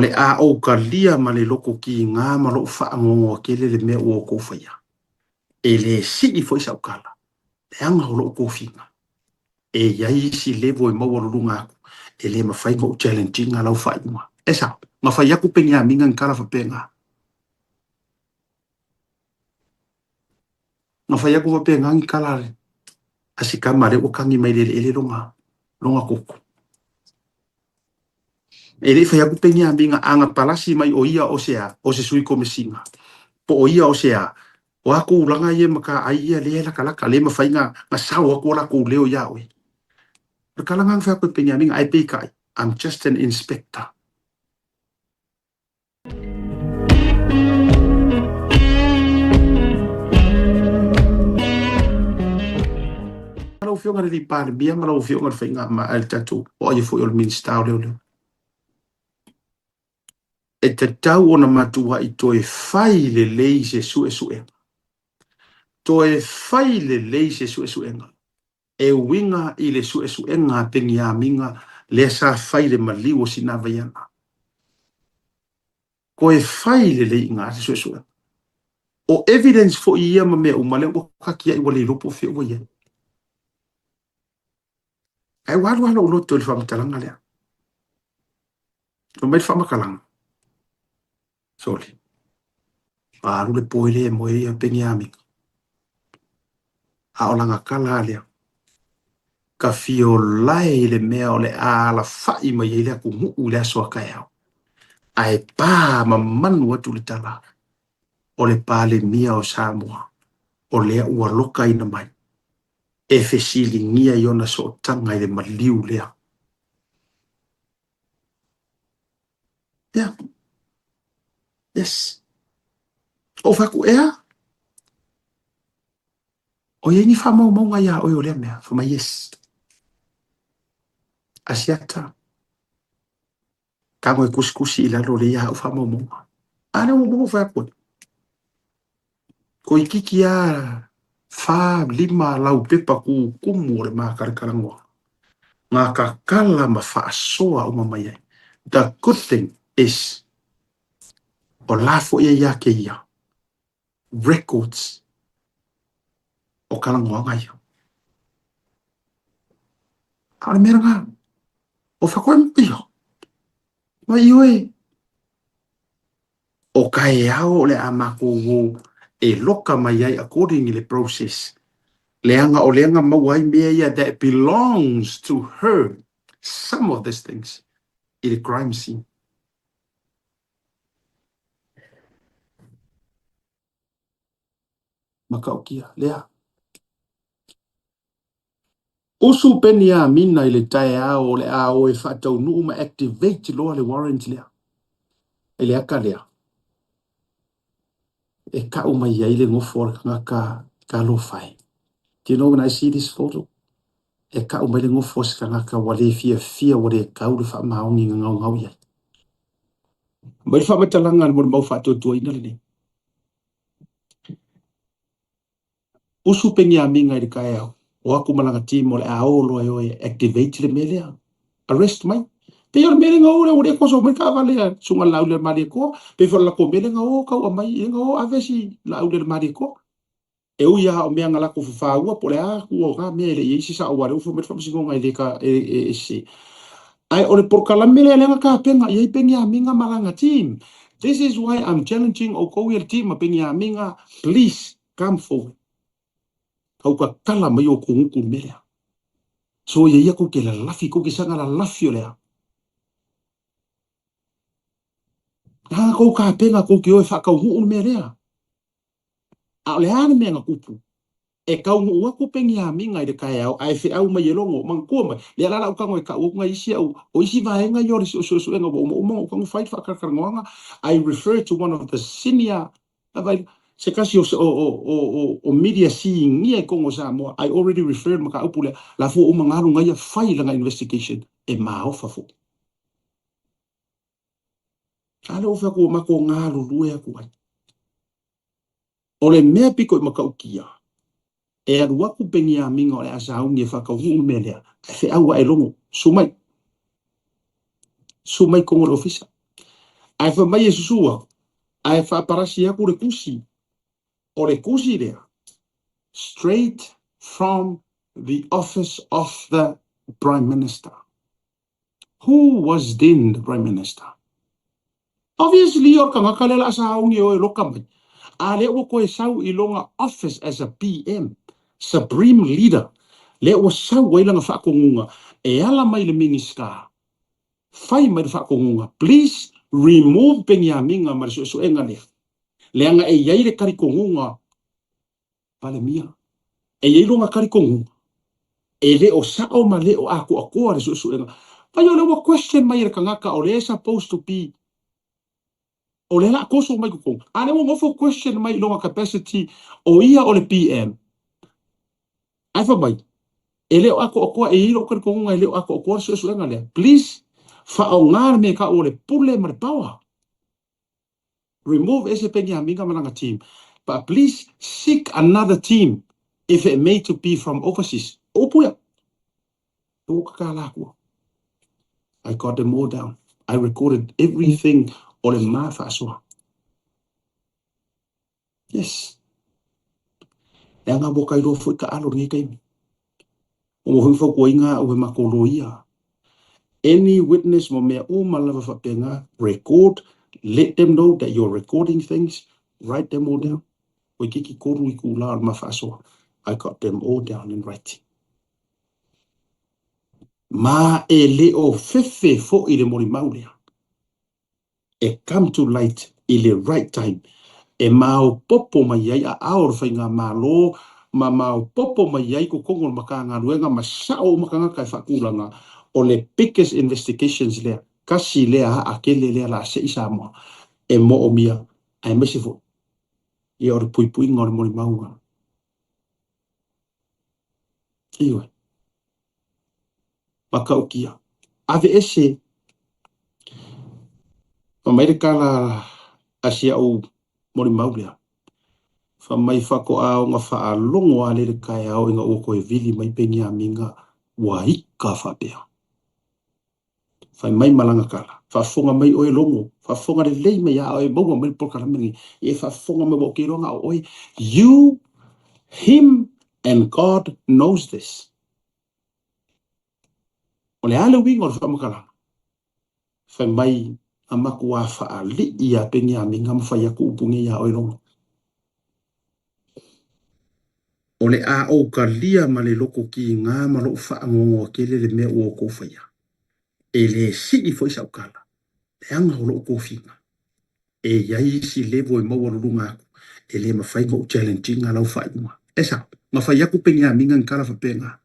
le a ou talia ma le loto kiga ma lou faanoanoa tele le mea ua outou faia. E le sii foi sau tala, leaga o lou tofiga. E i ai isi level e maualuluga atu, e le mafai ona ou challenge ina lau faaiuga. E sao, na fai atu Peniamina ni tala faapena. Na fai atu faapena ni tala a si tama lea ua tagi mai i le eleele lona, lona koko. E le i fai atu Peniamina a na palasi mai o ia o se a, o se sui komesina, po o ia o se a, o a tulaga ia mataai ia lea e latalata, le mafai na sao atu o latou leo ia oe. O le tala lena na fai atu e Peniamina, ae peitai, I'm just an inspector. Lau Afioga i le Palemia ma lau Afioga i le Faigamalaga le tatou o ai foi o le Minisita o Leoleo. E tatau ona matuai toe fai lelei se suesuega. Toe fai lelei se suesuega e uiga i le suesuega a Peniamina lea sa fai i le maliu o Sinavaiana. Toe fai lelei i ina se suesuega. O evidence foi ia ma mea uma lea ua tatiai ua le iloa po o fea ua i ai. Ae ua alu lava lou loto i le faamatalaga lea. Fai mai le faamatalaga, sole, ua alu le po e le moe ia Peniamina. A o lana tala lava lea, ka fiolae i le mea o le a alafai mai ai le atunuu i le aso a taeao, ae pa mamanu atu le tala o le Palemia o Samoa o lea ua lokaina mai e fesiligia i ona sootaga i le maliu lea. Yeah. Yes. Ou fai atu, ea? O i ai ni faamaumauga iā oe o lea mea? Fai mai, yes. Asiata. Tago e tusitusi i lalo o lea ia au faamaumauga. A lea ua maua fai atu ai. Toeitiiti lava fa, lima laupepa tutumu o le mākalakalanoa na tatala ma faasoa uma mai ai. The good thing is, o la foi e ia te ia records o talanoaga ia. A o le mea lena, o whakoe iho, mai ioe, o taeao o le a matou o e loka mai ai according i le process, leaga o lea na maua ai mea ia that belongs to her, some of these things, i le crime scene. Matautia, lea. Usu Peniamina i le taeao o le a o e faataunuu ma activate loa le warrant lea. I le ata lea, e kau mai ai le nofo a le tagata talofa e. Do you know when I see this photo? E kau mai le nofo a se tagata ua le fiafia, ua le tau le faamaoni na gaugau i ai. Mai le faamatalaga mo le mau faatuatuaina lenei. Usu Peniamina i le taeao, o atu ma lana team o le a o loa e o e activate le mea lea. Arrest mai. Pei o le mea lea na o lea ua le koso mai le taavale a Susuga Laaulialemalietoa. Pei foi o le latou mea lea na o tau aumai, na o ave si Laaulialemalietoa. E ui lava o mea na latou fafaua po o le a atu o na mea e le i i ai se sao aua o lea ua fai mai le faamasinoga e le ta, e, e, e sese. Ae o le polokalame lea lea na tapena i ai Peniamina ma lana team. This is why I'm challenging outou ia le team a Peniamina, please come forward. Tau tatala mai outou gutu i le mea lea. So ia ia kou te lalafi, kou te saga lalafi o le a. Na kou tapena kou te o e whakauhuu le mea lea. A o le a le mea na tupu? E taunuu atu Peniamina i le taeao ae feau mai e Logo, Manatua mai, lea la lau tago e tau atu nai isi au, o isi vaega ia o le suesuega ua uma uma ona ou tago fai le faatalatalanoaga, I refer to one of the senior, se tasi o, o, o, o, o media sinia i totonu o Samoa, I already referred le mataupu lea, la foi ua uma ona alu na ia fai lana investigation, e maofa foi. A lea ua fai atu ua matou galulue atu ai. O le mea pito i matautia, e alu atu Peniamina o le a sauni e faataunuu le mea lea, ae feau ae Logo, susu mai. Susu mai i totonu o le ofisa. Ae fai mai e susu aku, ae faaparasi aku le tusi. O le tusi lea, straight from the office of the Prime Minister. Who was then the Prime Minister? Obviously o le tagata lea o le a sauni e o e loka mai, a lea ua toe sau i lona office as a PM, Supreme Leader, lea ua sau ai lana faatonuga e ala mai i le Minisita, fai mai le faatonuga, please remove Peniamina ma le suesuega lea, leaga e i ai le talitonuga Palemia. E i ai lona talitonuga, e le o sao ma le o atoatoa le suesuega. Fai o lea ua question mai e le tagata o lea e supposed to be, o lea o le a toso mai totonu, a lea ua nofo question mai i lona capacity o ia o le PM. Ae fai mai, e le o atoatoa, e i ai lou talitonuga e le o atoatoa le suesuega lea. Please, faaaoga le mea e tau o le pule ma le power. Remove ese Peniamina ma lana team but please seek another team if it may to be from overseas. O upu ia. E ua kakala atua. I got them all down. I recorded everything o le ma faasoa. Yes. Leaga ua ka iloa foi taalo i lenei taimi. Ua maua foi fautuaina au e matou loia. Any witness mo mea uma lava faapena, record, let them know that you're recording things, write them all down. Toeitiiti 3 itula o le ma faasoa. I got them all down in writing. Ma e le o fefe foi le molimau lea. E come to light i le right time e maopopo mai ai aao o le faigamalo ma maopopo mai ai totonu o le Matagaluega ma sao uma tagata e faatulaga o le biggest investigations lea, tasi lea aa tele lea la se i Samoa e moomia aemaise foi ia o le puipuiga o le molimauga. Ioe. Matautia. Aveese. Fai mai le tala a si au molimau lea, fai mai faatoa ona faalogo lava lea i le taeao ina ua toe vili mai Peniamina ua ika faapea. Fai mai ma lana tala, Faafofoga mai oe Logo, faafofoga lelei mai a oe maua mai le polokalame lenei. Ia e faafofoga mai aua ou te iloa na o oe. You, him and God knows this. O le a le uiga o le faamatalaga? Fai mai a matua faalii ia Peniamina ma fai atu upu nei iā oe Logo. O le a ou talia ma le loto kiga ma lou faanoanoa tele le mea ua outou faia. E le sii foi sau tala, leaga o lou tofiga. E i ai isi level e maualuluga atu, e le mafai ona ou challenge ina lau faaiuga. E sao, na fai atu Peniamina ni tala faapena.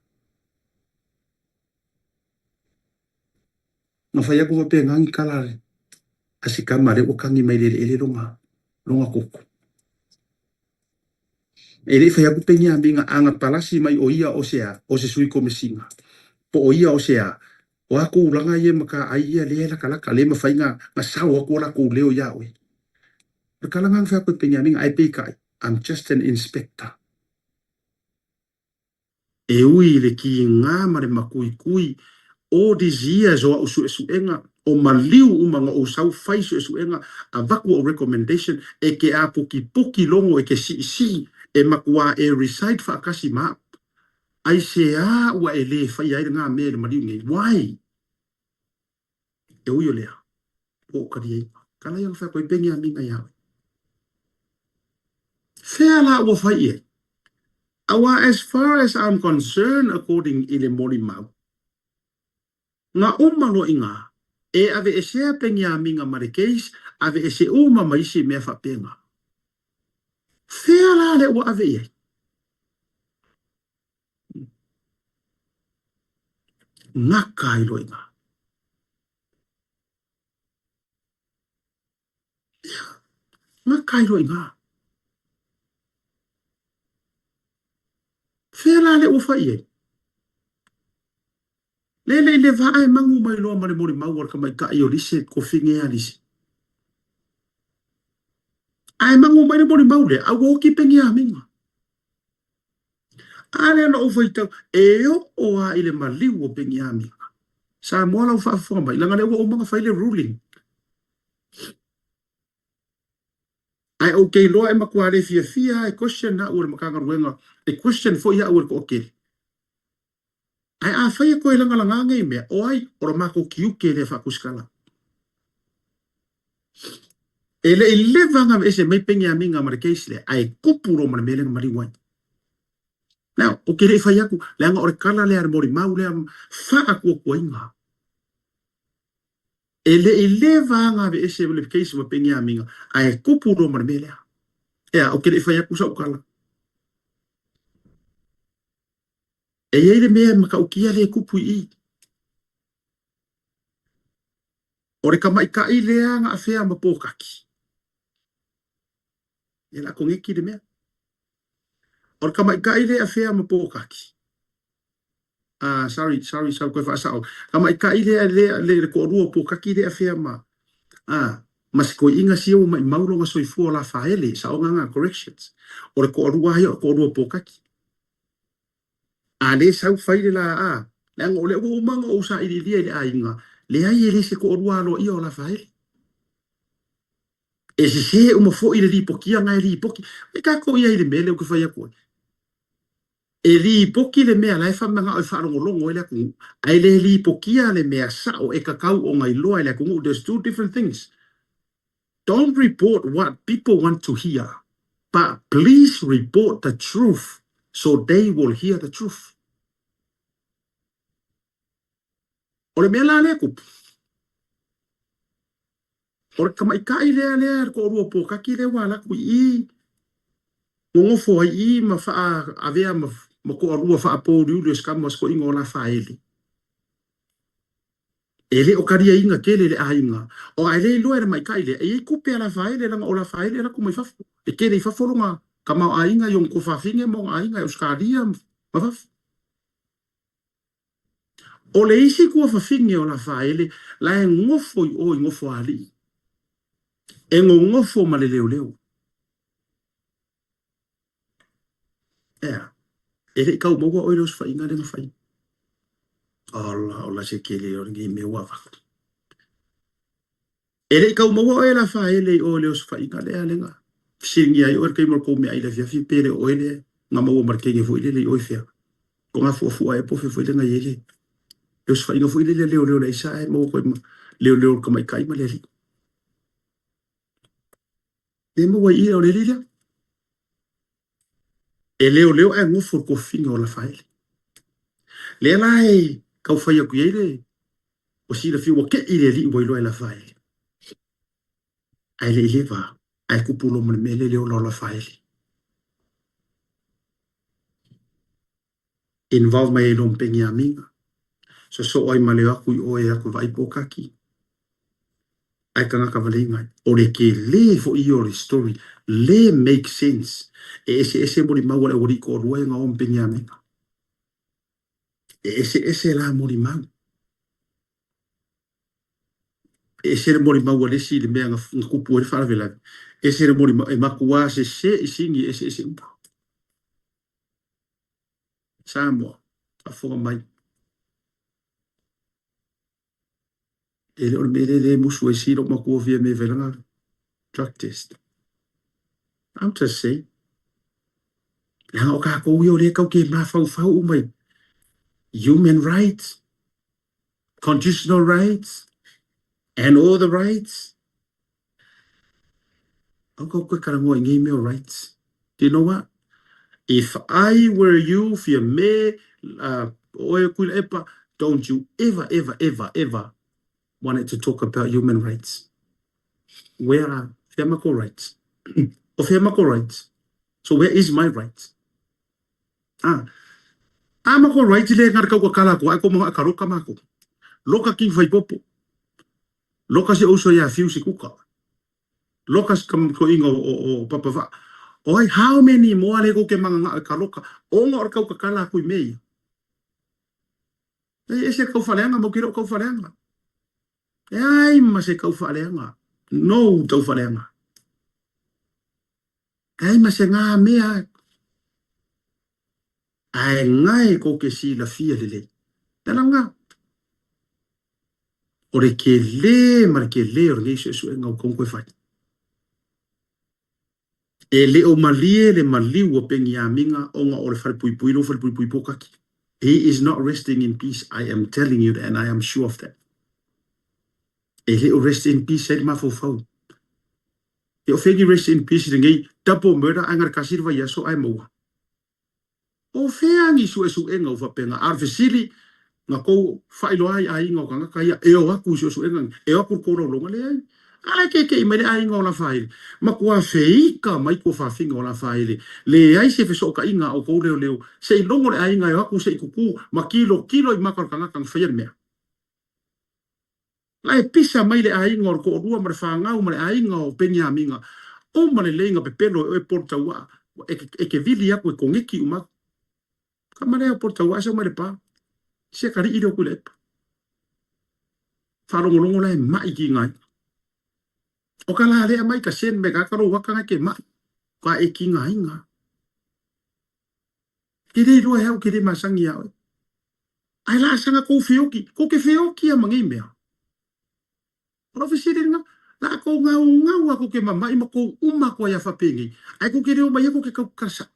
Na fai atu faapena ni tala a si tama lea ua tagi mai i le eleele lona, lona koko. E le i fai atu Peniamina a na palasi mai o ia o se a, o se sui komesina, po o ia o se a, o a tulaga ia mataai ia lea e latalata, le mafai na sao atu o latou leo iā oe. O le tala na na fai atu e Peniamina, ae peitai, I'm just an inspector. E ui i le kiga ma le makuikui, all these years o au suesuega, o maliu uma na ou sau fai suesuega, avatu au recommendation, e ke apokipoki logo e ke siisii, e matua e reside faatasi ma au. Aisea ua e le faia ai lena mea i le maliu nei? Why? E ui o lea, ua ou taliaina. Tala ia na fai atu ai Peniamina iā oe. Fea la ua fai i ai? Aua as far as I'm concerned according i le molimau, na uma loa i gā, e aveesea Peniamina ma le case, aveese uma ma isi mea faapena. Fea la lea ua ave i ai? Gata ai loa i gā. Ia, gata ai loa i gā. Fea la lea ua fai i ai? Lele i le vaa e magu mai loa ma le molimau a le tamaitai o Lise, kofine a Lise. Ae magu mai le molimau lea, a ua oti Peniamina. A lea na ou faitau, e oo lava i le maliu o Peniamina. Samoa lau faafofoga mai, leaga o lea ua uma ona fai le ruling. Ae ou te iloa e matua le fiafia lava e question au e le Matagaluega, e question foi au e le toatele. Ae afai e toe lagalaga nei mea, o ai? O le matou tiute lea faatusitala. E le i leva ona aveese mai Peniamina ma le case lea, ae tupu loa ma le mea lea na maliu ai. Now, ou te le i fai atu, leaga o le tala lea a le molimau lea faatuatuaina. E le i leva ona aveese le case ma Peniamina, ae tupu loa ma le mea lea. Ea, ou te le i fai atu sau tala. E i ai le mea e matautia lea e tupu i i. O le tamaitai lea na afea ma Pōkaki. Ia la koneki le mea. O le tamaitai lea e afea ma Pōkaki. Ah, sorry, sorry, sorry, koe faasao. Tamaitai lea lea le, le toalua o Pōkaki lea e afea ma ah, ma se toeaiina sia ua maimau lona soifua o Lafaele, saoga na, corrections. O le toalua ia o le toalua o Pōkaki. A le sau fai le la a, leaga o lea ua uma ona ou sailiilia i le aiga, leai e le se toalua aloaia o Lafaele. E sese uma foi le lipotia na e lipoti. Ai tatou i ai i le mea lea ou te fai atu ai. E lipoti le mea la e famanao e faalogologo ai le atunuu, ae le lipotia le mea sao e tatau ona iloa e le atunuu. There's two different things. Don't report what people want to hear, but please report the truth so they will hear the truth. O le mea la lea e tupu, o le tamaitai lea lea le toalua o Pōkaki lea ua alu atu i i, nonofo ai i i ma faaavea ma toalua faapouliuli o se tama o se toeaina o Lafaele. E le o taliaina tele le aiga, o ae le iloa e le maitai lea, e i ai tupe a Lafaele leaga o Lafaele e alu atu mai fafo, e tele i fafo lona tamaoaiga i ona tuafafine ma ona aiga i Ausetalia ma fafo. O le isi tuafafine o Lafaele la e nofo i o i Nofoalii, e nonofo ma le leoleo. Ea, e le i tau maua oe i le osofaiga lea na fai. Ola, ola se tele o lenei mea ua avatu. E le i tau maua oe e Lafaele i o i le osofaiga lea lea na fesiligia ai oe i le taimi o le tou meaai i le afiafi pe le o oe lea na maua ma le teine foi lele i o i fea. Togafuafua ea po o fea foi lea na i ai le osofaiga foi lele a leoleo i le aisa ae maua koe ma leoleo le tamaitai ma le alii. Le maua i i o le alii lea. E leoleo ae nofo i le tuafafine o Lafaele. Lea la e tau fai atu i ai le ua silafia ua tei le alii ua iloa e Lafaele. Ae le i leva ae tupu loa ma le mea lea le ola o Lafaele. Involve mai ai loa ma Peniamina. Sosoo ai ma le o atu i o e atu e vaai pōkaki. Ae tagata valeiga ai. O le tele foi ia o le story le make sense. E eseese molimau a le aualii toalua ia na o ma Peniamina. E eseese la molimau. E ese le molimau a le isi i le mea na tupu ai le faalavelave. Ese le molimau, e matua sese i sini e eseese uma. Samoa, faafofoga mai. E le o le mea lea lea e musu ai si lou matua fia me fai lana drug test. I'm just saying. Leaga o tatou ia o lea tau te mafaufau uma i human rights, constitutional rights, and all the rights. Aua kou koe talanoa i nei mea o rights. Do you know what? If I were you, fia me, oe Tuilaepa, don't you ever, ever, ever, ever wanted to talk about human rights. Where are, fea makou rights? O fea makou rights? So where is my rights? Ah, a makou rights le ngara kau ka kala ko ai ko mga ka roka mako. Loka ki whai popo. Loka si ouso ia Fiu si kuka. Loka si ko inga o Papa Va. O ai how many moa le ko ke manga nga ka loka. O nga or kau ka kala kui mei. E ese kau whaleanga, mo kiro kau whaleanga. E ai ma se kau whaleanga. No tau whaleanga. E ai ma se ngā mea. Ae ngae ko ke silafia lelei. Tala nga. O le kele ma le kele o lenei suesuega ua kau koe fai. E le o malie le maliu o Peniamina ona o le falepuipui lou falepuipui pokaki. He is not resting in peace, I am telling you that and I am sure of that. E le o rest in peace ai le mafaufau. E o fegi rest in peace lenei double murder ae na le tasi le vaiaso ae maua. O fea ni suesuega o faapena? A o le fesili, na tou faailoa ai aiga o tagata ia e o atu i suesuega nei, e o atu i le tolaulauga? Leai. A la e keke'i mai le aiga o Lafaele, matua feika mai tuafafine o Lafaele, leai se fesootaiga a outou leoleo, se i logo le aiga e o atu se i tutu ma tilotilo i mata o le tagata na faia le mea. La e pisa mai le aiga o le toalua ma le fanau ma le aiga o Peniamina, uma lelei na pepelo e oe Polotauaa, e te vili atu e koneti uma atu. Kama lea o Polotauaa sau mai le pa, si atalii lea o Tuilaepa. Faalogologo la e mai kiga ai. O ka la lea mai ka sen me ka lou aka ngai ke mai, ka e kiga aiga. Ke le iloa e au ke le masangi ia oe. Ae la saga kou feoki, kou ke feoki a ma nei mea. O lau fesili lena, la kou gaugau a kou ke mama'i ma kou uma atu ai a faapenei, ae kou ke le omai ai kou ke kau kasa.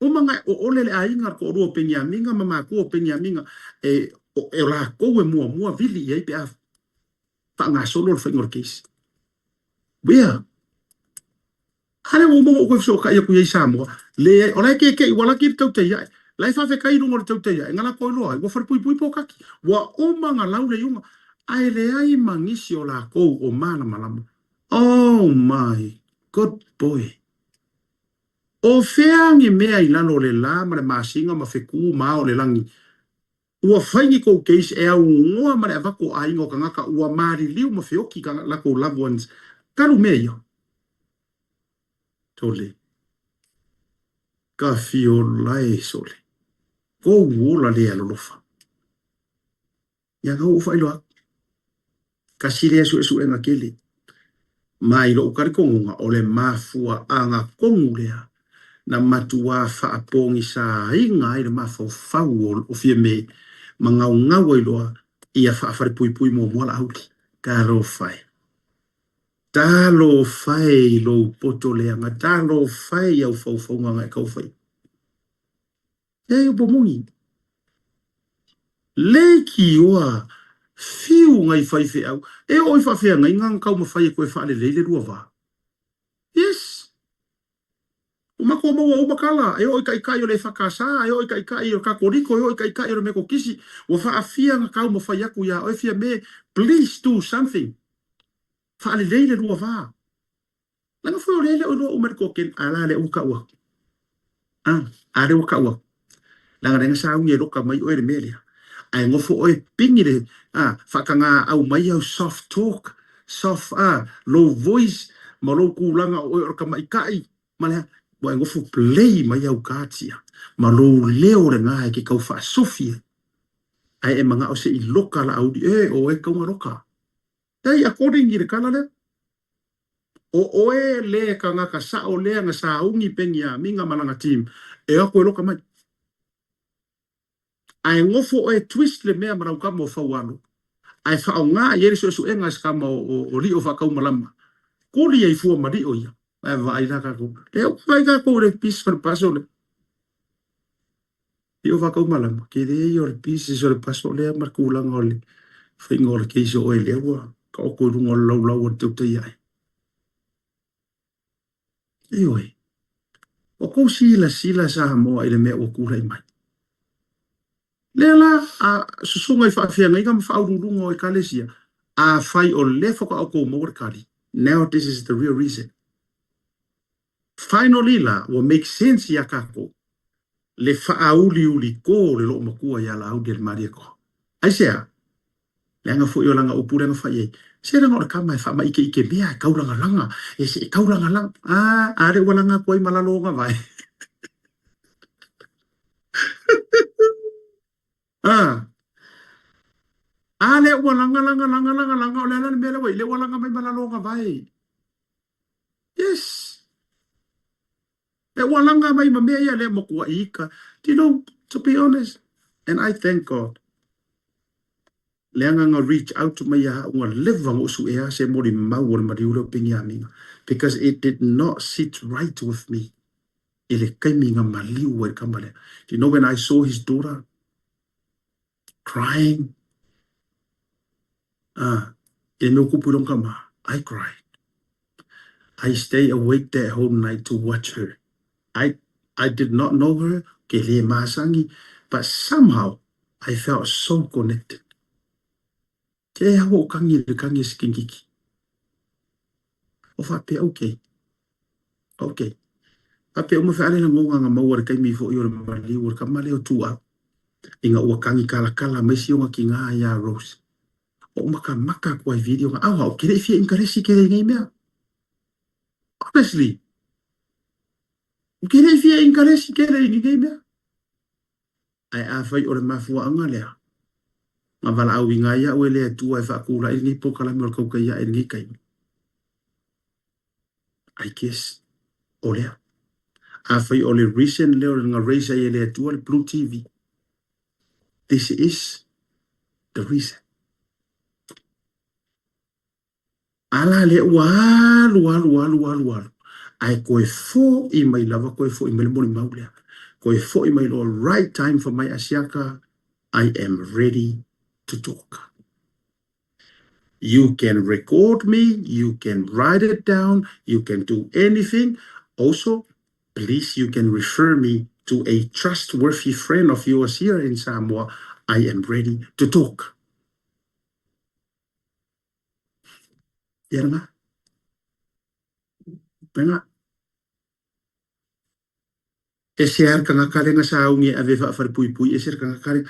Uma na o'ole le aiga le to'alua o Peniamina ma matua o Peniamina, e, o, e o lakou e muamua vili i ai pe a faagasolo le faiga o le case. Wea! A lea ua uma ona ou toe fesootai atu i ai Samoa, leai, o la e keke'i, ua laki le tautai ae. La e faafetai i luga o le tautai ae, na latou iloa ai, ua falepuipui pokaki, ua uma ona lau le iuga, ae leai ma nisi o latou o malamalama. Oh my good boy! O fea ni mea i lalo o le la ma le masina ma fetu ma ao o le lagi? Ua fai ni kou case e augoa ma le avatu o aiga o tagata ua maliliu ma feoki ka latou loved ones talu mea ia. Sole. Ka fiola e sole. Kou ola le alolofa. Ia na ou faailoa atu. Kasi lea suesuega tele. Ma i lou talitonuga, o le mafuaaga tonu lea na matuā faapogisaina ai le mafaufau o Fiame ma gaugau ai loa ia faafalepuipui muamua Laauli. Talofa e! Talofa e i lou poto leaga, talofa e i au faufauga na e tau faia. Leai upu moni. Leitioa fiu nai faifeau e oo i faafeagaiga na taumafai e toe faalelei le lua va. Yes! Ua matou maua uma tala, e oo i taitai o le EFKS, e oo i taitai o le Katoliko, e oo i taitai o le Metotisi, ua faafia na taumafai atu ia oe Fiame, please do something. Faalelei le lua va. Leaga foi o lea e le o iloa uma e le toatele, a la lea ua tau atu. A, a lea ua tau atu. Leaga lea na sauni e loka mai oe le mea lea. Ae nofo oe pigi le, a, faataga au mai au soft talk, soft, a, low voice, ma lou tulaga o oe o le tamaitai, ma le a, ua e nofo play mai au cards ia, ma lou leo lena e te tau faasofi ai. Ae e manao se i loka Laauli, e, o oe e tatau ona loka. Ei, according i le tala lea. O oe le kanaka sao lea na sauni Peniamina ma lana team e o atu e loka mai. Ae nofo oe twist le mea ma lau tama o Faualo ae faaaoga i ai le suesuega a se tama o Lio Faataumalama. Kuli ai fua ma Lio ia. Ae vaai la tatou. Lea ua vaai tatou i le pisi o le paso lea. Lio Faataumalama, tele ia o le pisi o le paso lea ma le tulaga o le faiga o le case o oe lea ua taoto i luga o le laulau a le tautai ae. Ioe. Ua tou silasila Samoa i le mea ua tulai mai. Lea la, a susuga i faafeagaiga ma faauluuluga o Ekalesia, afai o lea faatoa outou maua le tali, now this is the real reason. Finally la, ua make sense ia tatou le faauliuli-to o le loomatua ia Laaulialemalietoa. Aisea? Leaga foi o lana upu lea na fai ai, Se leaga o le tama e faamaikeikemea, e taulagalaga, e se e taulagalaga. A, a lea ua laga atu ai ma lalo o ona vae. A, a lea ua laga, laga, laga, laga, laga, o le a la le mea lea ua i ai? Lea ua laga mai ma lalo o ona vae. Yes. Lea ua laga mai ma mea ia lea matuai ika. Do you know, to be honest, and I thank God. Leaga na reach out mai ia a'u na leva na ou su'ea se molimau o le maliu lea o Peniamina because it did not sit right with me i le taimi na maliu ai le tama lea. Do you know when I saw his daughter crying ah, i le mea ua tupu i lona tama, I cried. I stay awake that whole night to watch her. I I did not know her, ke le masani, but somehow I felt so connected. Ke hea o kangi le kangi sikingiki. O faapea, okay. Okay. Faapea uma feale la ngonga nga maua le taimi fo'i o le maliu o le tama lea o Tuuau. Ina ua kagi kalakala mai si ona tinā iā Rose. O makamaka atu ai video nga aoa o ke le i fia inkaresi kele i nei mea. Honestly. O ke le i fia inkaresi kele i nei mea. Ae afai o le mafuaaga lea, na valaauina ai au e le Atua e faatulai lenei polokalame o le tautai ae i lenei taimi. I guess o lea. Afai o le reason lea o le na raise ai e le Atua le Blue TV, this is the reason. A la lea ua alu alu alu alu alu ae toe fo'i mai lava toe fo'i mai le molimau lea. Toe fo'i mai loa right time for my Asiata I am ready to talk. You can record me, you can write it down, you can do anything. Also, please you can refer me to a trustworthy friend of yours here in Samoa. I am ready to talk. Ia lena. Lena. Ese lava le tagata lea na sauni e ave e faafalepuipui, ese le tagata lea.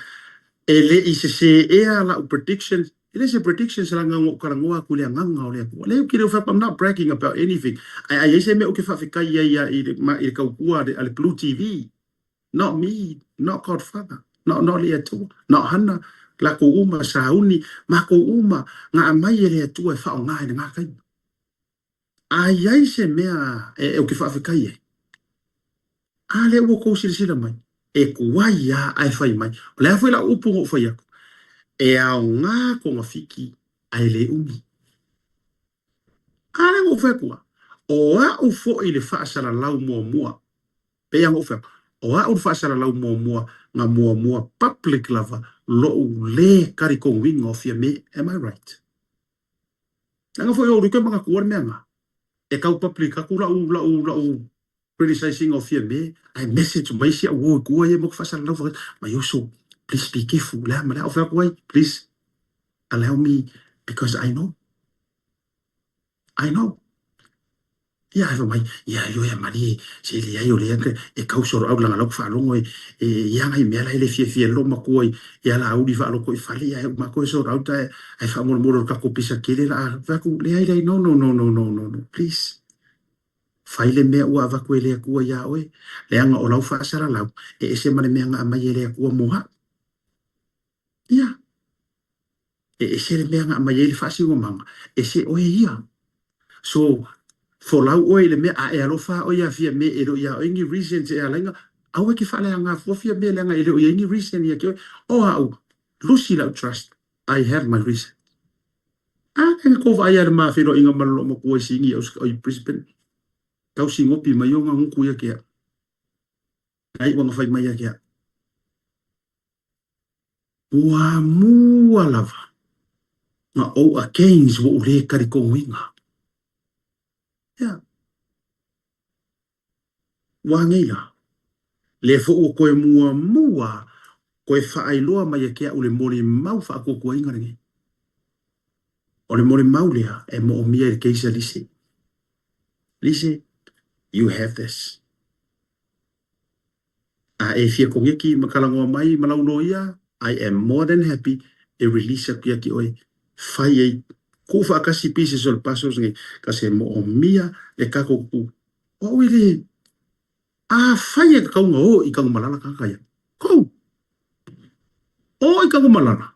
E le i sesē ea lau prediction, e le se prediction leaga na ou talanoa atu i le agaga o le Atua. Leai ou te le o fai atu, I'm not bragging about anything, ae a i ai se mea ou te faafetai ai i le tautua a le Blue TV, Not me, not Godfather, not not le Atua, not Hana, lakou uma, sauni, makou uma, na aumai e le Atua e faaaoga i lena taimi. A i ai se mea e ou te faafetai ai, a lea ua outou silasila mai, e tuai lava ae fai mai. O le a foi lau upu na ou fai atu, e aoga togafiti ae le umi. A lea na ou fai atu, o au foi le faasalalau muamua Pei lava ona ou fai atu, o au le faasalalau muamua na muamua public lava lo'u lē talitonuina o Fiame, am I right? Leaga foi o ou toe manatua le mea na, e tau public atu la'u la'u la'u criticise ina o Fiame, ae message mai si au uo i tua ia ma faasalalau fai mai, Oso, please be careful, le a ma le a. Ou fai atu ai, please allow me because I know. I know. Ia ae fai mai, ia ioe a malie, se leai o lea e kau solo au leaga la ua faalogo e ia nai mea la e le fiafia ai lou matua i alauli faaloko i fale, ia e uma atu e sort out ae faamolemole o le tatou pisa tele la a fai atu, leai leai, no no no no no no no, please. Fai le mea ua avatu e le Atua iā oe, leaga o lau faasalalau e ese ma le mea na aumai e le Atua mo au. Ia. E ese le mea na aumai ai le faasinomaga, ese oe ia. So, folau oe i le mea, a e alofa oe ia Fiame e le o ia oe ni reasons e ala ai na, aua e te faaleaga fua Fiame leaga e le o i ai ni reason ia te oe. O au, lusi lau trust, I have my reason. A, e na kou vaai a le ma feiloaiga ma le loomatua i Sini i Brisbane, tau sinopi mai ona gutu ia ke au. Ai ua na fai mai ia ke au. Muamua lava na ou against ua ou le talitonuina. Ia. Ua anei la? Lea foi ua toe muamua toe faailoa mai e ke au le molimau faatuatuaina lenei. O le molimau lea e moomia i le case a Lise. Lise, you have this. A e fia koneki ma talanoa mai ma lau loia, I am more than happy e release atu ia te oe, fai ai tuufaatasi pieces o le puzzles nei, kasi e moomia le tatou tu. O au e le, afai e tatau ona o i Tanumalala tagata ia, go! O i Tanumalala.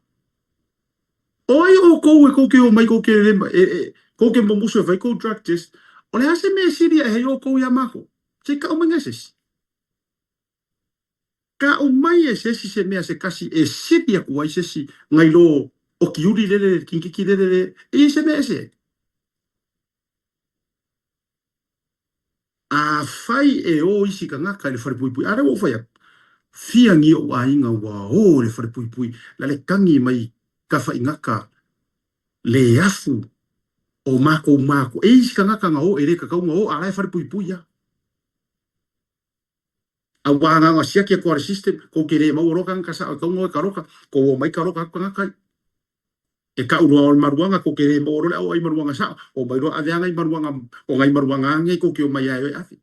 O ai outou e tou te omai tou te le, e, e, tou te mumusu e fai tou drug test, o le a se mea e sili ae ai outou iā matou? Se i tau mai se isi. Tau mai e se isi se mea se tasi e sili atu ai se isi nai lo Okiuli lele, kingkiki lele, le, e i ai se mea ese ai. Afai e o isi tagata i le falepuipui, a lea ua ou fai atu, fia ni ou aiga ua o i le falepuipui, la le tagi mai tafaigata le afu o matou matua. E i ai isi tagata na o e le tatau ona o, a la e falepuipui lava. Aua na ona siaki atu lava o le system, kou te le maua loa tagata sao e tatau ona o e taloka, kou omai taloka atu tagata ia. E tau loa o le maruaga, kou te le maua loa le auai maruaga sao, omai loa ave a nai maruaga, o nai maruaga lava nei kou te omai lava e o e ave.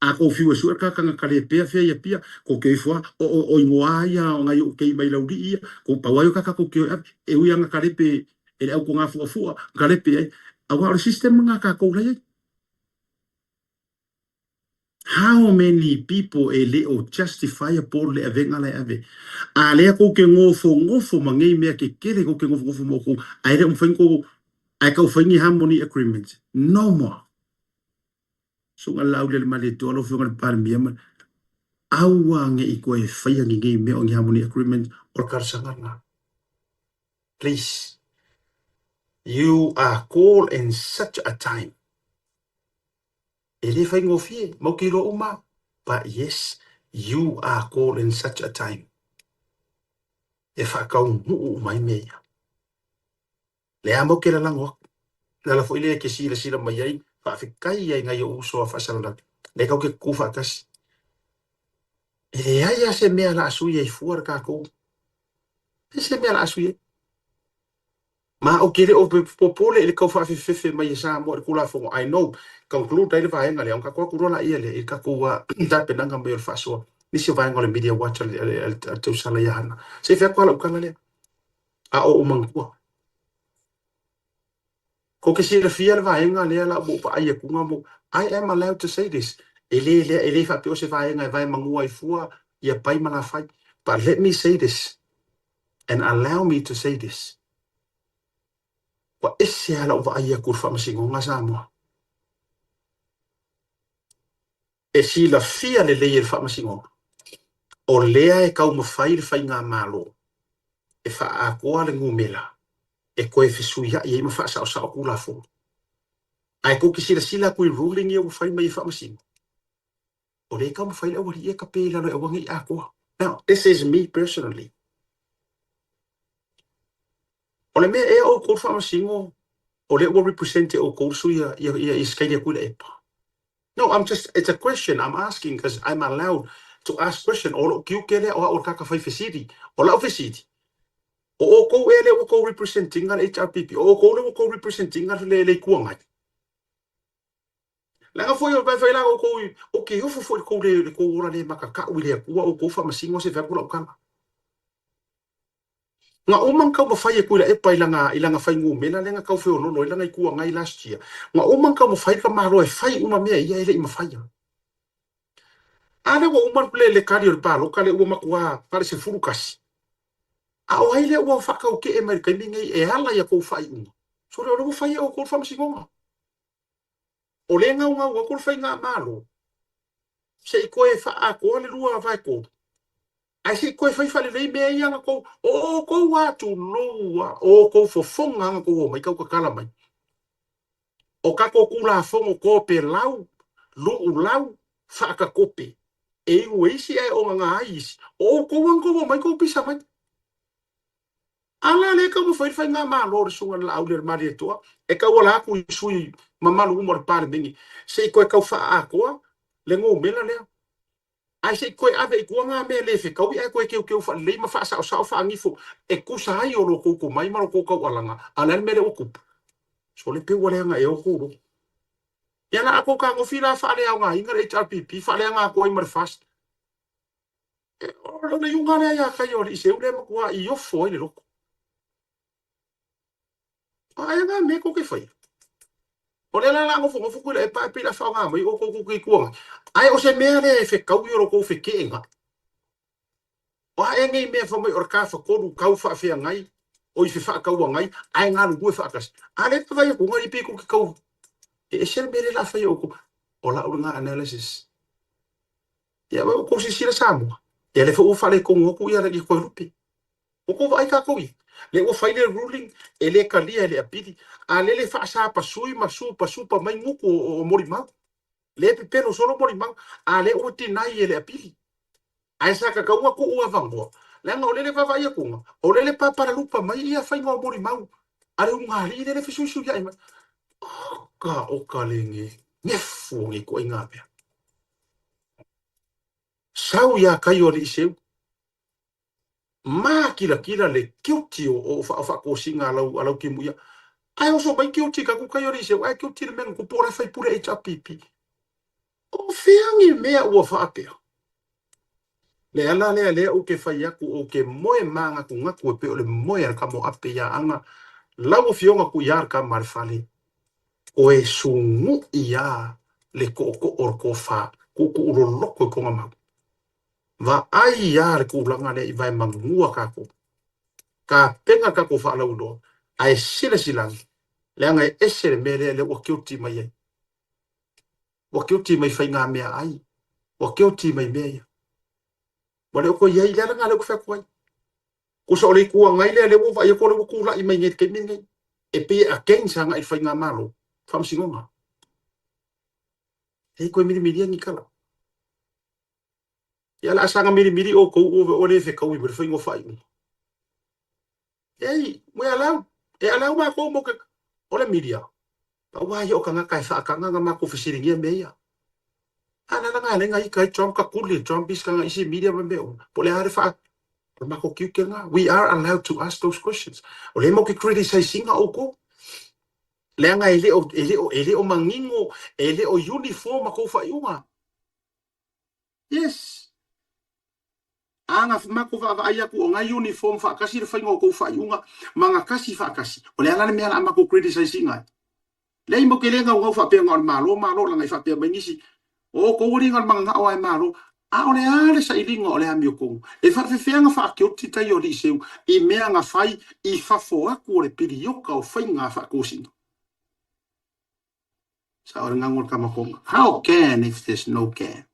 A kou fiu e sue le tagata le pea fea i Apia, kou te o ifo lava, o, o, o igoa lava ia o nai ou kei mai Laulii ia, kou pau lava ia o tagata kou te o e ave. E ui lava na kalepe e le au togafuafua, kalepe ai, aua o le system lena a tatou la i ai. How many people e le o justifiable le avega la e ave? A lea kou te nofonofo ma nei mea kekele kou te nofonofo ma outou ae le o mafai ona kou ae tau fai ni harmony agreement. No more. Susuga Laaulialemalietoa lau Afioga i le Palemia ma aua ne i toe faia ni nei mea o ni harmony agreement o le talosaga lena. Please. You are called in such a time. E le faigofie, mau ke iloa uma, but yes, you are called in such a time. E whakaunuu uma ai mea ia. Le a mau ke lalago aku. Le ala foi lea e ke silasila mai ai, faafetai ai nai ou uso a faasalalau. Le kau ke kukū faatasi. E leai lava se mea o le a sui ai fua le tatou. E se mea o le a sui ai. Ma ou te le o popole i le tau faafefefe mai e Samoa i le Tulafono, I know, conclude ai le vaega lea, ona tatou o atu loa laia lea i le tatou tapenaga mai o le faasoa, nisi o vaega o le Media Watch a le tausala ia Hana. Se i fai atu lava lau tala lea, a o ou manatua. Kou te silafia le vaega lea la ua ou vaai atu mo, I am allowed to say this, e le lea, e le faapea o se vaega e vae manua ai fua ia Pai ma Lafai, but let me say this, and allow me to say this, ua ese lava lau vaai atu i le Faamasinoga Samoa. E silafia lelei e le Faamasinoga, o lea e taumafai le Faigamalo e faaatoa le numera e toe fesuiai ai ma faasaosao Tulafono. Ae tou te silasila atu i ruling ia ua fai mai e Faamasino, o lea e taumafai le aualii e tape i lalo e aua ne i atoa. Now, this is me personally. O le mea ea outou le Faamasino o lea ua represent e outou le sui ia Scalia Tuilaepa? No, I'm just, it's a question I'm asking because I'm allowed to ask question. O lou tiute lea o au o le tagata fai fesili. O lau fesili, o outou ea lea ua outou represent ina le HRPP? O outou lea ua outou represent ina le Itu Agai? Leaga foi o le fai la outou i, ou te ofo foi i le tou le, le tou ola le makakau i le Atua, outou faamasino se fai atu lau tala. Na uma ona taumafai e Tuilaepa i lana, i lana fainumera lea na tau feololo ai lana Itu Agai last year. Na uma ona taumafai le tamaloa e fai uma mea ia e le i mafaia. A lea ua uma le, le tali o le palota lea ua matua na o le 11. A o ai lea ua faataukee mai i le taimi nei e ala i a tou faaiuga? Sole, o lea ua fai e outou le faamasinoga. O lea e gaugau atu le faigamalo se i toe faaatoa le 2/3, ae se i toe fai faalelei mea ia na tou, o outou lava tulou lava, o outou fofoga lava na tou omai tau tatala mai. O tatou Tulafono topelau, luulau, faatakope, e inu e isi ae ogaga ai isi, o outou lava na tou omai tou pisa mai. A la lea e taumafai le faigamalo a le Susuga i le Laaulialemalietoa e tauala atu i sui mamalu uma o le Palemene se i toe tau faaatoa le numera lea, ae se i toe ave i tua nā mea le fetaui ae toe teuteu faalelei ma faasaosao faanifo e tusa ai o lo tou tomai ma lo tou taualaga. A o le a le mea lea ua tupu? Sole pei ua leaga ea outou loto. Ia la a tou tagofi la faaleaogaina le HRPP, faaleaga atu ai ma le FAST. O le iuga lea ia Kaio alii Seu lea e matua i ofo ai le loto. Ae na mea tou te faia. O lea la o le a nofonofo Tuilaepa ae pei o le a faaaoga mai outou tou te Itu Agai. Ae o se mea lea e fetaui o lo tou feteenai. O a ea nei mea fai mai o le tafatolu tau faafeagai o i fefaatauagai ae galulue faatasi. A lea e vaai atu i pei tou te tau e ese le mea lea o le a fai e outou. O lau lena analysis. Ia ua tou silasila Samoa, ia lea foi ua faaletonu atu ia Toelupe. Ua kou vaai kākou i le ua fai le ruling e le talia e le apili, a lele faasapasui ma supasupa mai gutu o molimau. Le pepelo solo molimau, a le ua deny e le apili. Ae sa tatau ona tuu avanoa, leaga o lele vaavaai atuga, o lele papalalupa mai ia faiga o molimau a le ulugalii lele fesuisuiai mai. Oka oka le gegefu o nei ituaiga mea. Sau iā tai o alii seu. Makilatila le guilty o faatosina a lau timuia. Ae oso mai guilty ka tu kai o Eliseu, ae guilty le mea na tupu o la e faipule HRPP. O fea ni mea ua faapea? Le ala lea lea ou te fai atu ou te moe mānatunatu e pei o le moe a le tama o Ape ia Aga, lau afioga Tuiā le tama a le fale, toe sunu'i a le tootoo o le tofa, tuutuu loloto i kona mau. Vaai a le tulaga lea i vaemanua tatou. Tapena le tatou faalauiloa, ae silasila ane, leaga e ese le mea lea lea ua guilty mai ai. Ua guilty mai faigameaai, ua guilty mai mea ia. Ua le o toe i ai, le ala lena lea ou te fai atu ai. Tusa o le Itu Agai lea lea ua vaai atu o lea ua tulai mai nei i le taimi lenei, e pei e against agai i le faigamalo, faamasinoga. E toe milimilia ni tala. Ia o le a saga milimili outou ua le fetaui ma le faiga o faaiuga. Ei, we allow, e allow matou mo ke, o le media, pau lava ia o tagata e faataga na matou fesiligia mea ia. A le ala na ala ai na ita ai Trump ka kuli, Trump isi kana isi media ma mea uma. Po o le a le faa, o le matou tiute lena. We are allowed to ask those questions. O lea matou te criticize ina outou. Leaga e le o, e le o, e le o manino, e le o uniform a tou faaiuga. Yes. A na matou vaavaai atu o na uniform faatasi le faiga o tou faaiuga ma na tasi faatasi, o le a la le mea o le a matou criticize ina ai? Leai matou te le naunau faapea na o le Malo, Malo, leaga i faapea mai nisi, o outou alii na o le mananao lava e Malo. A o le a le sailiga o le amiotonu? E faafefea ona faakeoti tai o alii seu i mea na fai i fafo atu o le pilioka o faiga faatosina? Sao le gago o le tama Tonga. How can if there's no can?